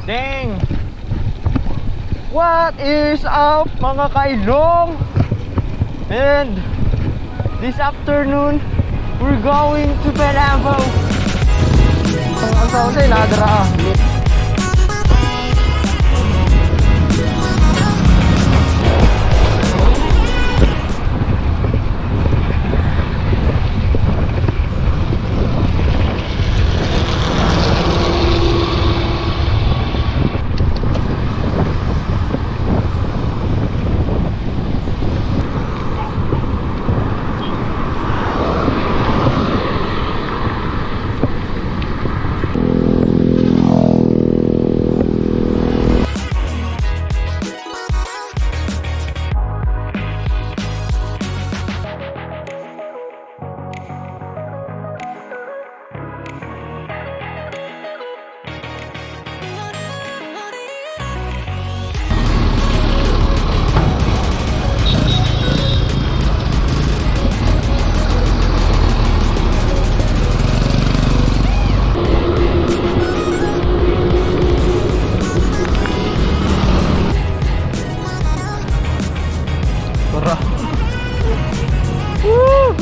Dang! What is up, mga kailong? And this afternoon, we're going to Panambo. Ang sa sa'yo, nakadara ah. Tara. Woo!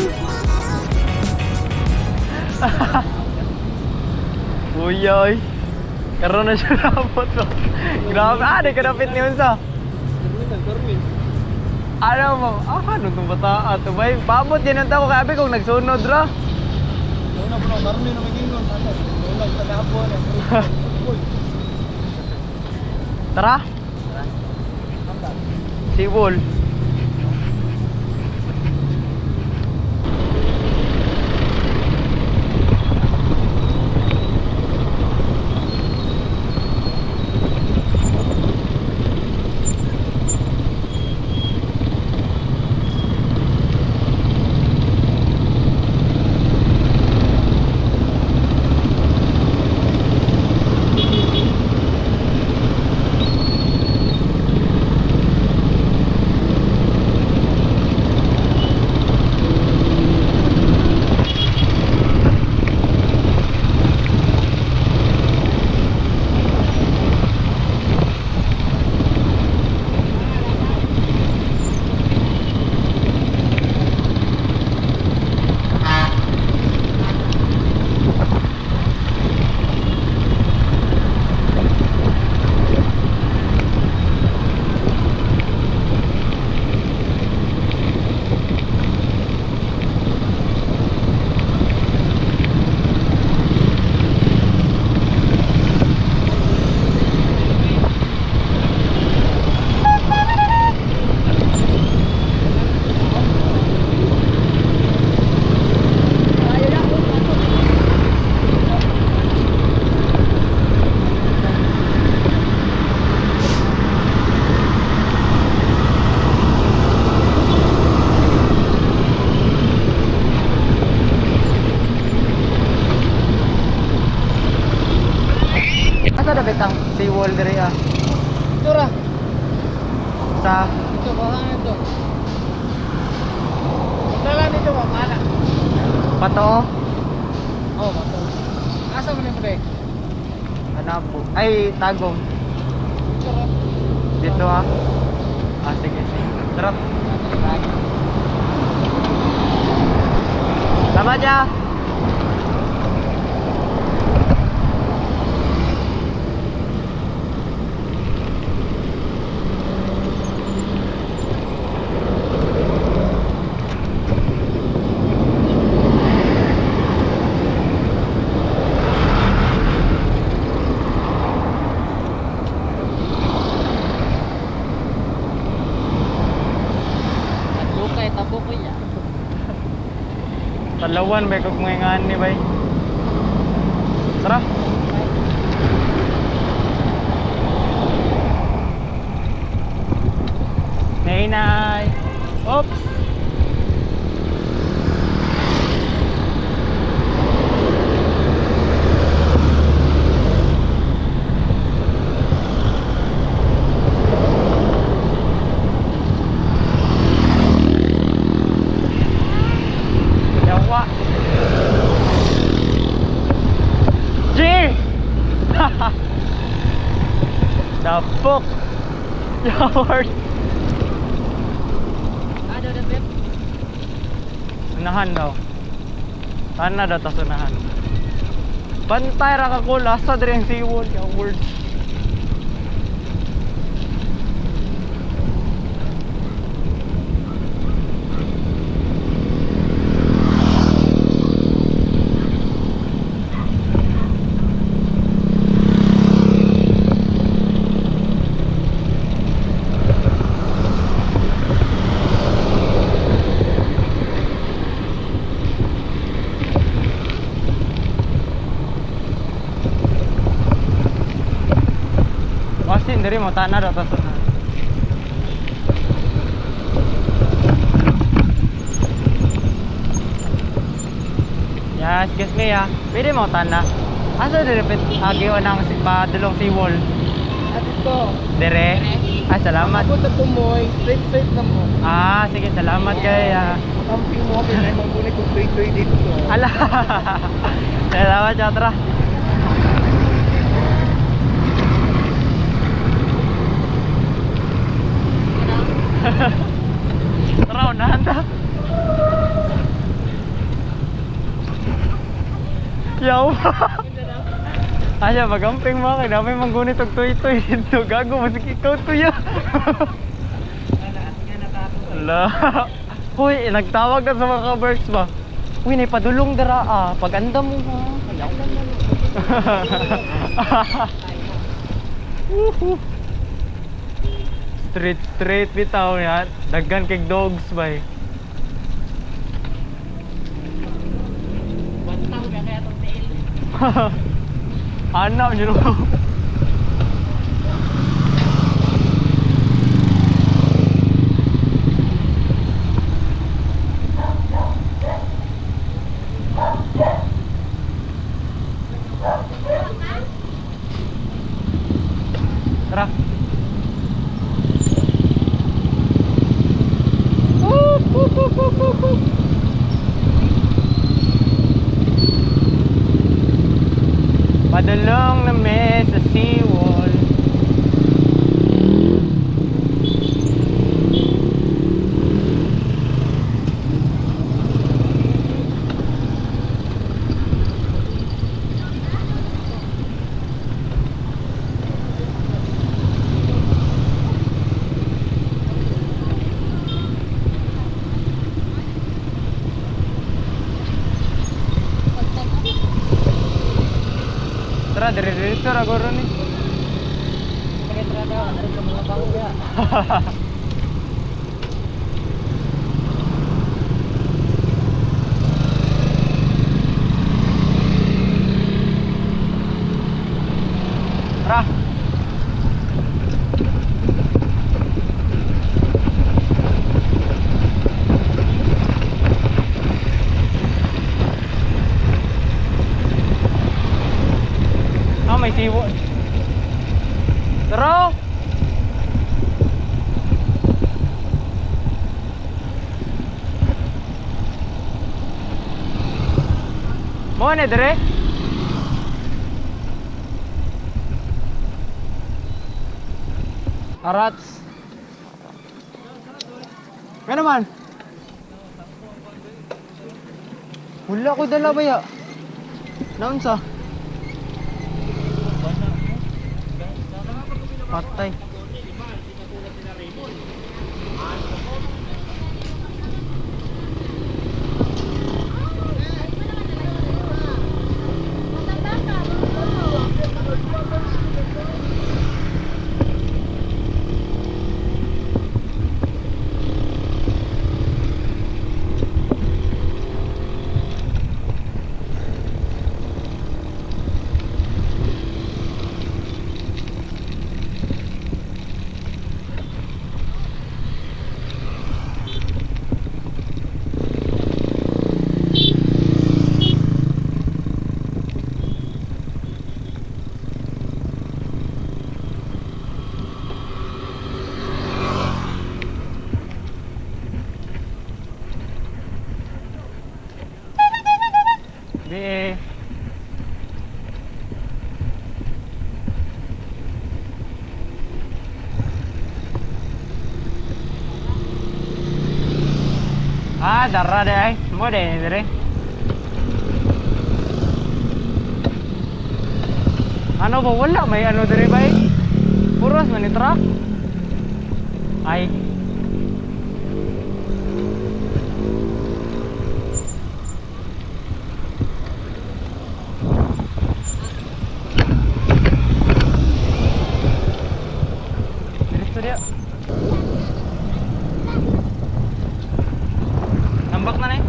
Uy, oy. Karon na siya napot ko. Grabe, ah, di ka napit ni Unsa. Ano mo? Ah, ano itong bata? Ato ba? Paabot din ang tao kay kung nagsunod ra. Una po na, karni na magingon. Ano? Una, tagahapon. Tara. Sibol. Asa na bitang seawall diri ah? Ito ra. Sa Ito, baka ito. Ito lang dito ba? Mana? Pato. Oo, bato. Asa mo na mo dahil? Anabo. Ay, Tagum. Ito ra. Dito ah. Ah, sige, sige. Tara. Tama dya. Lukay, tabo ko yan. Talawan may kog mga ngan ni bay. Tara. Nay nay. Oops. Yawa. G! Yaward. Ano na, Pep? Unahan daw. Tana daw tas unahan. Bantay ra ka ko lasa diri ang seawall, yaward. Basin diri mo tana daw tas unahan. Ya, excuse me ah. Pwede mo tana. Asa diri pit agi nang si padulong seawall? At ito. Dire. Ah, salamat. Ako sa tumoy, straight straight na mo. Ah, sige, salamat kay ah. Camping mo kay may manggunay kung tuloy-tuloy dito. Ala. Salamat, Chatra. Tara, unahan ta. Yaw. Asya, magamping mo kay dami manggunit og tuy-tuy dito. Gago, masik ikaw tuya. Ala. Hoy, nagtawag na sa mga ka-birds ba? Uy, naipadulong dara ah. Pag-anda mo ha. Woohoo. Straight, straight bitaw yan. Daggan kay dogs bay. Bantang ka kaya tong tail. Anak nyo. Tara. Woo, woo, woo, woo, woo, woo. Padulong na me sa seawall. Tara, dire-diretso ra guro ni. Tara daw, ano sa mga bangga. Tara. Ah, may siwo. Tara. Mo na dire? Arats. Nga naman? Wala ko dala ba ya? Naunsa? Patay. Be. Ah, dara de ay. Mo de dire. Ano ba wala may ano dire bay? Puros man ni truck. Ay. Diretso dia. Tambak na ni.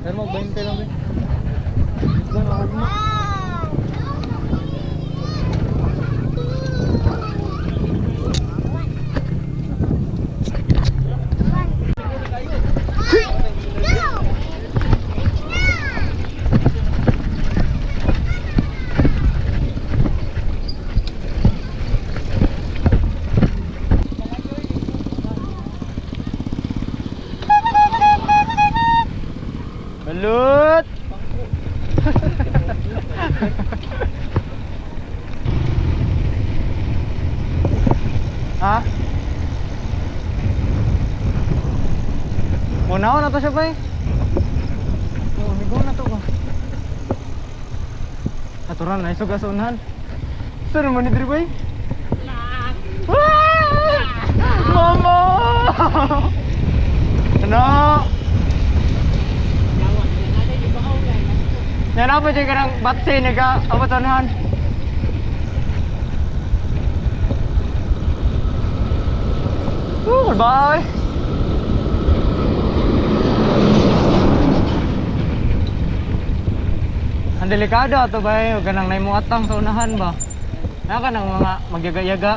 Pero mag 20 lang eh. Isda na ako mo. Balut! Ha? Munaw na to siya bay. Oh, amigo na to ba? Aturan na isuga sa unahan. Saan naman ni diri bay? Ah! Mama! Ano? Yan ako dyan ka ng batse nag abot sa unahan. Oh, bye. Ang delikado ato ba eh, huwag ka nang naimuatang sa unahan ba? Naka ng mga magyaga-yaga.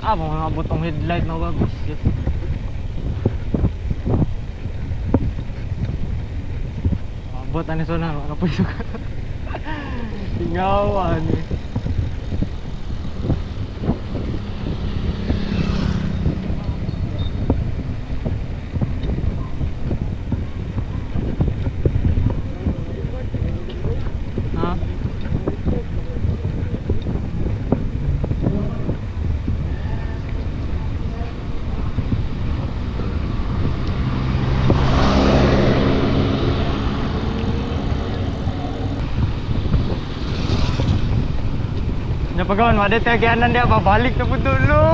Ah, mga butong headlight na ba? Shit. Abot ani suna, ano po yung Ingawan eh. Ha? Nya pagawan, made tayo kianan dia babalik na po dulo.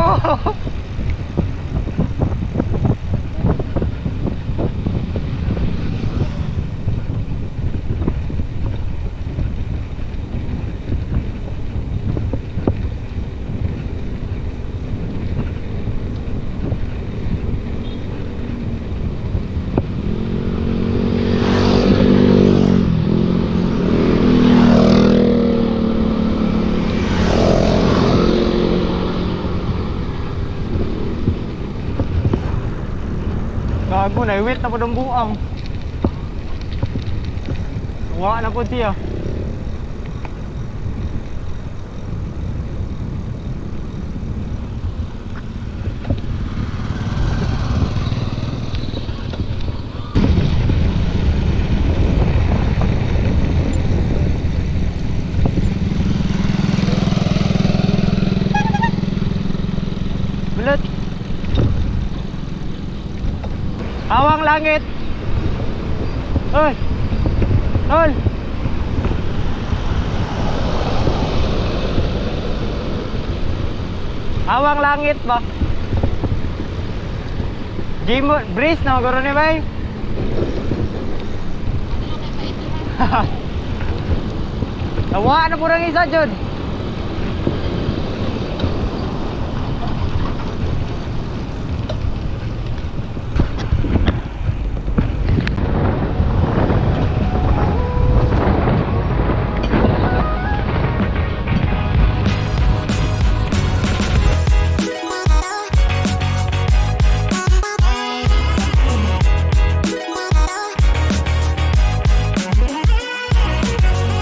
Gago, naiwit na po ng buang. Wa na po siya. Bulat. Awang langit. Oy. Tol. Awang langit ba? Gimo, breeze na maguro ni bay. Tawa na purang isa jud.